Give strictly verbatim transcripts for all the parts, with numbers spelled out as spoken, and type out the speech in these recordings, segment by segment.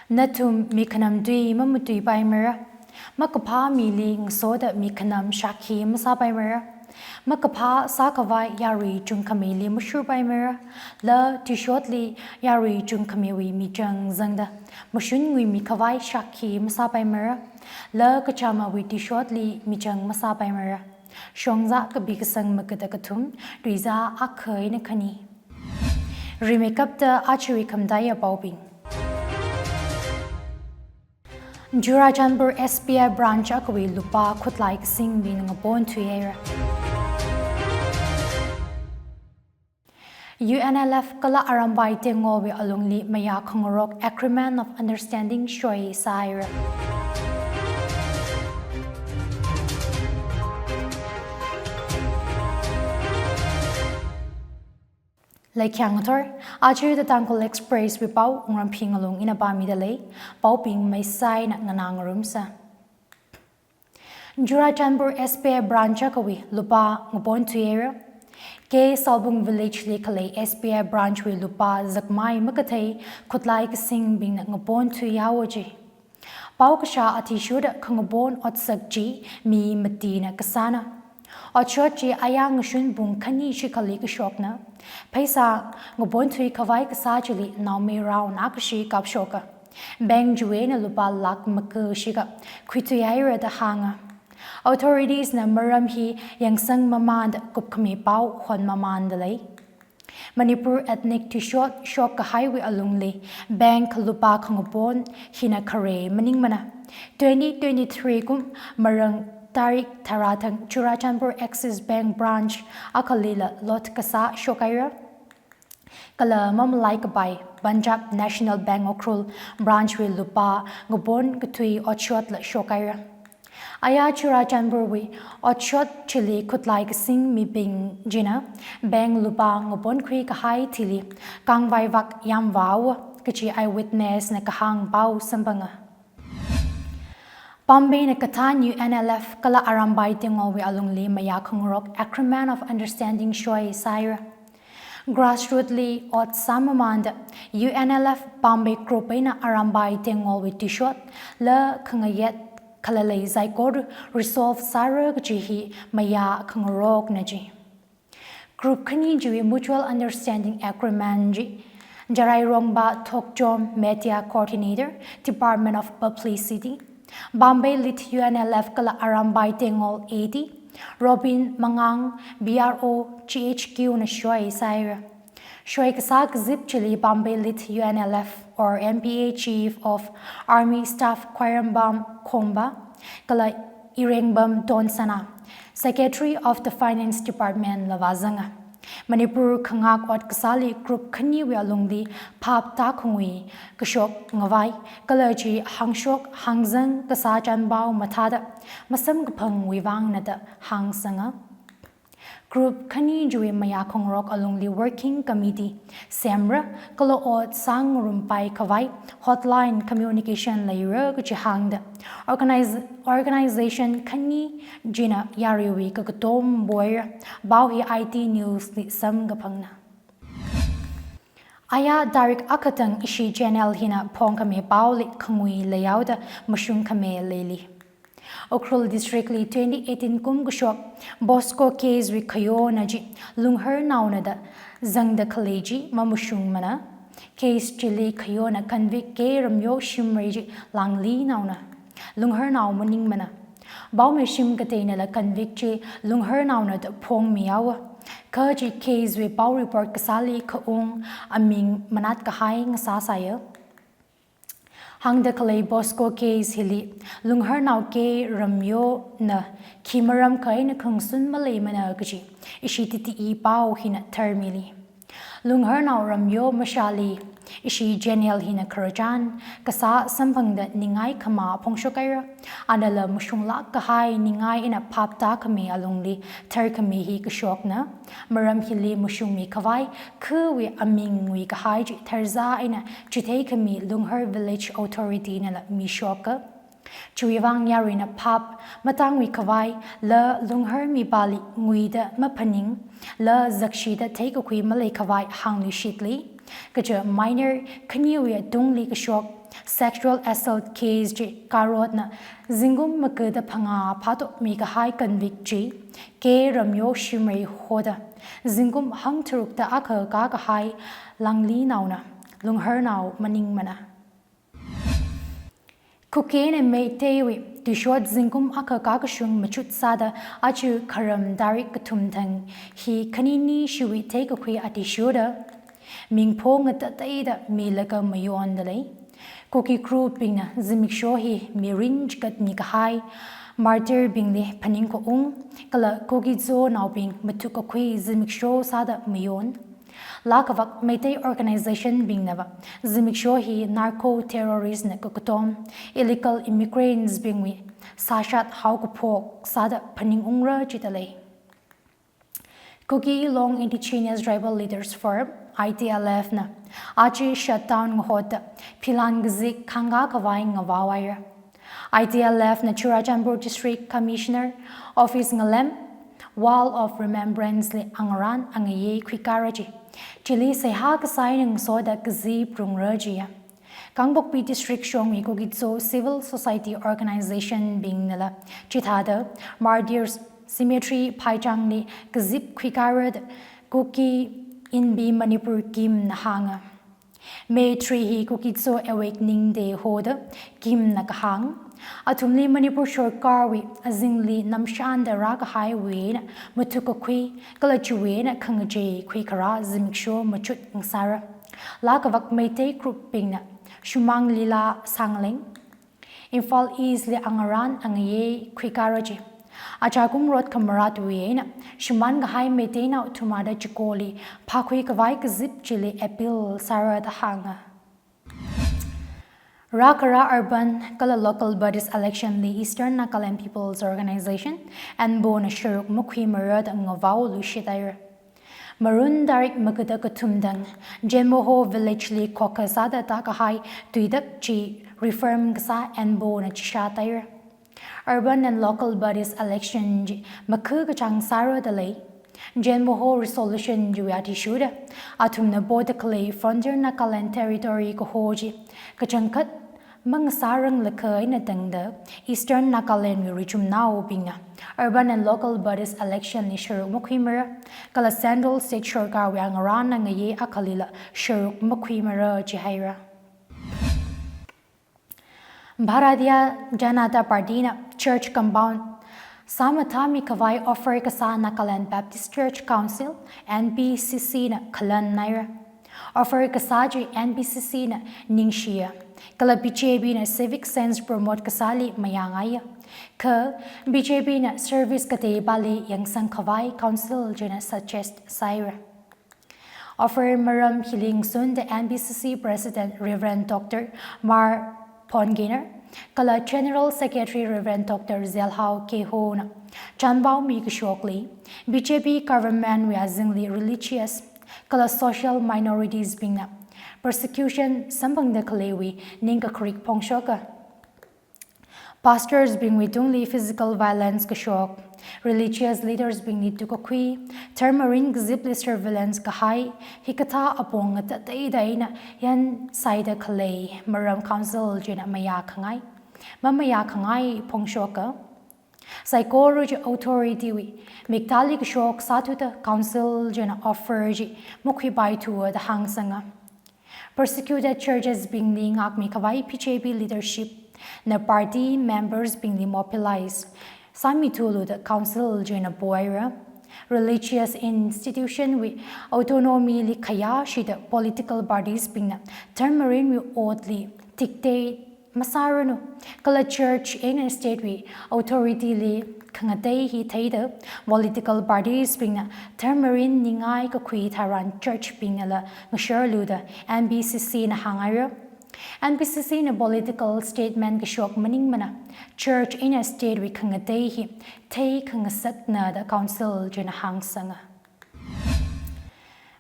Nathum mi khanam tui mamatuipaimara. Makaphā mili ngasoda mi khanam shākhi masāpaimara. Makaphā sākhavai yarui chungkhamili mashurpaimara. La tuishotli yarui chungkhamewui michang zangda mashun nguimikhavai shākhi masāpaimara. La kachamawui tuishotli michang masāpaimara. Shongzā kapi kasang magada kathum, tuizā akha eina khani. Rimeikapta ajawui khamataiya paobing. Churachandpur S B I branch akhawui lupā khutlai kasingbing ngapon thuihaira. U N L F kala Arambai Tenggolwui alungli mayā khangarok Agreement of Understanding shoi sāhaira. Leikhyang ngathor, aja The Tangkhul Express wui pao Wungramphi Ngalung ina pāmida lei, paobing maisai eina nganā ngarumsa. Churachandpur S B I branch akhawui lupā ngapon thuihaira. K Salbung village li khalei S B I branch wui lupā zakmai makathei khutlai kasingbingna ngapon thuihaowa ji. Pao kashā athishurda khangapon otsak chi mi matina kasāna. Otshot chi ayang ngashun pung khani shikhali kashokna. Pheisā ngapon thuikhavai kasā chili naomeirao nakashi kapshoka. Bank chiwui eina lupā lakh makashika khuithuihaira da hānga. Authorities na maram hi yangsang mamanda kupkhami pao hon mamanda lei. Manipur ethnic tuishot shokkahaiwui alungli bank lupā khangapon hina khare maningmana. Twenty twenty-three kum Marang tarik tharā thang Churachandpur Axis Bank branch akhalila lot kasā shokhaira. Kala mamalai kapai Punjab National Bank Ukhrul branch wui lupā ngapon kathui otshotla shokhaira. Aya Churachandpurwui otshot chili khutlai kasing mibing china bank lupā ngapon khuikahai thili kangvai vak yamvāhaowa kaji eyewitness na kahāng pao samphanga. Bombay na kathān U N L F kala Arambai Tenggolwui alungli mayā khangarok Agreement of Understanding shoi sāhaira. Grassroot li ot sāmamanda U N L F Bombay group eina Arambai Tenggolwui tuishot la khangayet khalalei saikora resolve sāra kaji hi mayā khangarokna ji. Group khani chiwui Mutual Understanding Agreement chi Jarairongba Thokchom, Media Coordinator, Department of Publicity, Bombay lit U N L F kala Arambai Tenggol A D, Robin Mangang, B R O, G H Q na shoi sāhaira. Shoi kasā kazip chili Bombay lit U N L F or M P A Chief of Army Staff Khwairambam Khomba, kala Irengbam Donsana, Secretary of the Finance Department la vāzanga. Manipur khangak ot kasāli group khaniwui alungli phap tākhangui kashok ngavai, kala chi hāngshok hāngzang kasā chānpao mathāda masamkaphangwui vangna da hāngsanga. Group khani chiwui mayā khangarok alungli working committee semra, kala ot sāngarumpai khavai hotline communication leira kaji hāngda organize-, organization khani china yaruiwui kakatom boira, pao hi I T News li samkaphangna. Aya tarik akha thang ishi channel hina phongkhami paoli khangui leihaoda mashungkhami leili. Ukhrul District li twenty eighteen kum kashok Bosco case wui khayona chi Lungharnaona da zangda khalei chi mamashungmana. Case chili khayona convict K Ramyo Shimray chi Langlinaona, Lungharnao maningmana. Paomei shim kateinala convict chi Lungharnaona da phongmihaowa. Kha chi case wui pao report kasāli khaung aming manat kahai ngasāsāya. Hāngda khalei Bosco case hili Lungharnao K Ramyona khi maram kha eina khangsun maleimana kaji ishi T T E pao hina tharmili. Lungharnao Ramyo mashāli ishi channel hina khararchan kasā samphangda ningai khamā phongshok haira. Anala mashunglāk kahai ningai eina phap tākhami alungli tharkhami hi kashokna. Maram hili mashungmi khavai khawui aming ngui kahai chi tharzā eina chitheikhami Lunghar Village Authority nala mishoka. Chiwui vang yaruina phap matangui khavai la Lunghar mipāli nguida maphaning la zakshida theikakhui malei khavai hāngluishitli. Kaja minor khaniwui tungli kashok sexual assault case chi karotna zingkum magada phangā phātokmi kahai convict chi K Ramyo Shimray hoda zingkum hangtharukda akha kakahai Langlinaona, Lungharnao maningmana. Kuki eina Meiteiwui tuishot zingkum akha kakashung machut sāda aja Kharam tarik kathum thang hi khanini shiwui theikakhui athishurda mingpho ngatateida milaga mayonda lei. Kuki group bingna zimiksho hi mirin chigatmi kahai martyr bingli phaningkhaung kala Kuki Zonaobing mathukakhui zimiksho sāda mayon. Laa kavak Meitei organization bingnava zimiksho hi narco terrorist na kakatom, illegal immigrants bingwui sāshat haokaphok sāda phaningungra jida lei. Kuki Long Indigenous Tribal Leaders Forum, I T L F na aja shutdown ngahoda philan kazik khangkā khavai ngavaohaira. I T L F na Churachandpur District Commissioner Office ngalem Wall of Remembrance li angarān angayei khuikara ji. Chili seihā kasā eina ngasoda kazip rungra jiya. Kangpokpi District shongwui Kuki Zo Civil Society Organization bingnala chithāda Martyrs Cemetery phaichangli kazip khuikara da Kuki Inpi Manipur Kim na hānga. May three hi Kuki Zo Awakening Day hoda Kim na kahāng. Athumli Manipur Sorkarwui azingli namshanda rākahaiwui eina mathukakhui kala chiwui eina khangachei khuikharā zimiksho machut ngasāra. Laa kavak Meitei group bingna Shumang Lila Sangleng, Imphal East li angarān angayei khuikara ji. Achakum rot khamaratwui eina shimān kahai Meiteinao thumada chikoli phākhui khavai kazip chili appeal sāra da hānga. Rākharā urban kala local bodies election li Eastern Nagaland People's Organization, ENPO na sharuk makhuimara da ngavaoluishit haira. Marun tarik magada kathum thang Jenmoho Village li khokha sāda tākahai tuitak chi reform kasā ENPO na chishat haira. Urban and local bodies election chi makha kachāng sāra da lei. Jenmoho resolution chiwui athishurda athumna poda khalei Frontier Nagaland Territory kaho chi kachangkhat mangasāranglakha eina tangda Eastern Nagaland wui richumnaobingna urban and local bodies election li sharuk makhuimara kala Central State Sorkarwui angarān angayei akhalila sharuk makhuimara jihaira. Bharatiya Janata Party na church compound sāmathāmi khavai offer kasā Nagaland Baptist Church Council, N B C C na khalan haira. Offer kasā chi N B C C na ningshiya, kala B J P na civic sense promote kasāli mayāngaiya. Kha B J P na service kateipali yangsang khavai council china suggest sāhaira. Offer maram hili ngasunda N B C C President Reverend Doctor Mar Phonginer, kala General Secretary Reverend Doctor Zelhao Keiho na chānpaomi kashokli, B J P government wui azingli religious kala social minorities bingna persecution samphangda khaleiwui ningkakharik phongshoka. Pastors bingwui tungli physical violence kashok, religious leaders bingli tukakhui, tharmarin kazipli surveillance kahai, hikathā apong ngatateida eina yansaida khalei maram council china mayākhangai, mamayākhangai phongshoka. Saikora chi authority wui miktāli kashok sāthuda council china offer chi makhuipaithuwa da hāngsanga. Persecuted churches bingli ngākmi khavai B J P leadership na party members bingli mobilize sāmithulu da council china pohaira. Religious institution wui autonomy li khayāshida political parties bingna tharmarinwui otli dictate masāranu. Kala church eina state wui authority li khangatei hi theida political parties bingna tharmarin ningai kakhui tharan church bingnala ngasharlu da N B C C na hānghaira. N B C C na political statement kashok maningmana, church eina state wui khangatei hi theikhangasakna da council china hāngsanga.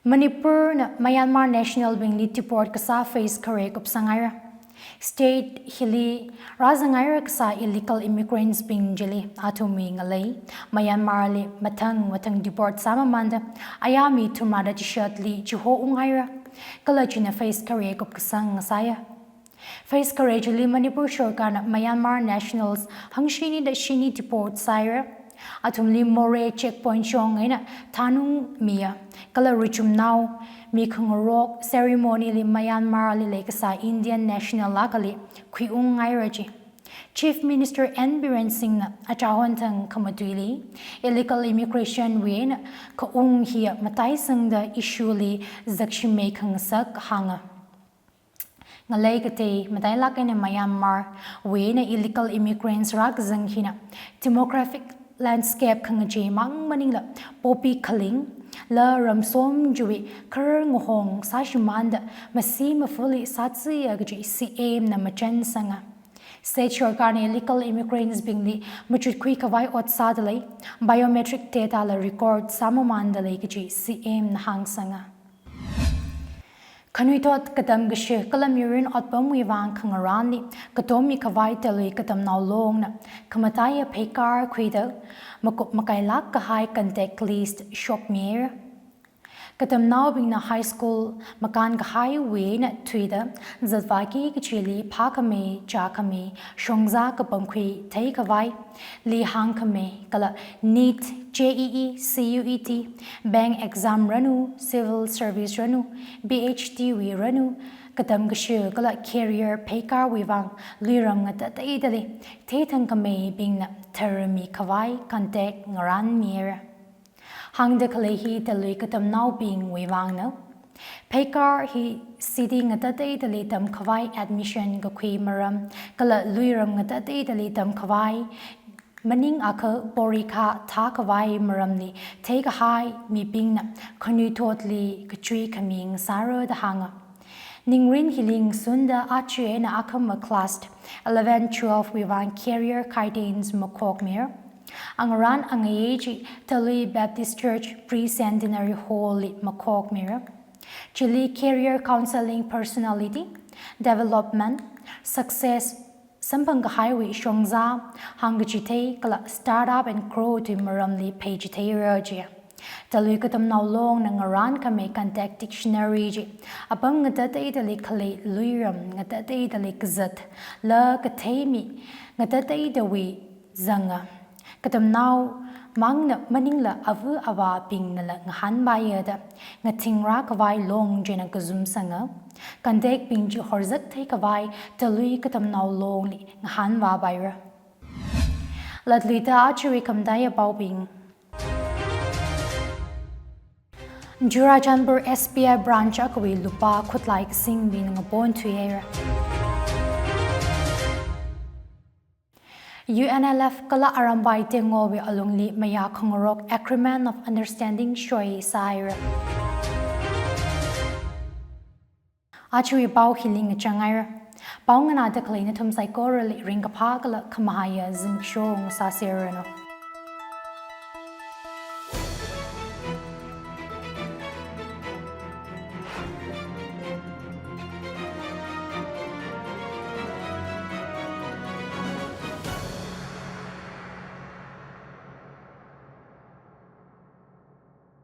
Manipur na Myanmar national bingli deport kasā phase khare kupsanghaira. State hili rāzanghaira kasā illegal immigrants bing chili athumwui ngalei Myanmar li mathang mathang deport sāmamānda ayāmi thumrada chishatli chihounghaira. Kala china phase khare kupkasang sāya. Phase khare chili Manipur sarkarna Myanmar nationals hangshini da shini deport sāhaira. Athumli Moreh checkpoint shong eina thanungmiya. Kala ruichumnao mi khangarok ceremony li Myanmar li leikasā Indian national akhali khuiungngaira ji. Chief Minister N Biren Singh na achahon thang khamatuili illegal immigration wui eina kaung hiya mataisangda issue li zakshimei khangasak hānga. Ngalei katei matailāk eina Myanmar wui eina illegal immigrants rākazang hina demographic landscape khangachei mang maningla poppy khaling la ramsom chiwui kharngahong sāshimānda masi mafuli sātsuiya kaji C M na machansanga. State sarkarna illegal immigrants bingli machutkhui khavai ot sādalei, biometric data la record sāmamāndalei kaji C M na hāngsanga. Khanuithot katam kashi kala mirin otpamwui vang khangarānli katommi khavai Talui Katamnao Longna khamataiya pheikar khuida makup makailāk kahai contact list shokmihaira. Katamnaobingna high school makān kahaiwui eina thuida zatvāki kachili phākhamei, chākhamei, shongzā kapangkhui theikhavai, li hāngkhamei, kala NEET, JEE, CUET, bank exam ranu, civil service ranu, PhD wui ranu, katam kashi kala career pheikarwui vang luiram ngatateidali theithangkhameibingna tharmi khavai contact ngarānmihaira. Hāngda khalei hi Talui Katamnaobingwui vangna. Pheikar hi city ngatateidali tamkhavai admission kakhui maram, kala luiram ngatateidali tamkhavai, maningakha porikha thākhavai maramli theikahai mibingna khanuithotli kachuikhaming sāra da hānga. Ningrin hili ngasunda aja eina akhama class eleven, twelve wui vang career guidance makhokmira. Angarān angayei chi Talui Baptist Church Pre-Centenary Hall li makhokmira. Chili career counseling, personality development, success samphang kahaiwui shongzā hāngkachithei kala startup and growth wui maramli pheichitheira ji. Talui Katamnao Longna ngarānkhamei contact dictionary chi apam ngatateidali khalei luiram ngatateidali kazat la katheimi ngatateidawui zanga. Katamnao mangna maningla ava avābingnala ngahānpaiya da ngathingrā khavai long china kazumsanga. Contact bing chi horzak theikhavai Talui Katamnao Longli ngahānvāpaira. Latluida ajawui khamataiya paobing. Churachandpur S B I branch akhawui lupā khutlai kasingbing ngaponthuihaira. U N L F kala Arambai Tengowui alungli mayā khangarok Agreement of Understanding shoi sāhaira. Ajawui pao hili ngachanghaira. Pao nganāda khalei nathum saikorali ringkaphā kala khamahaiya zimiksho ngasāserranu.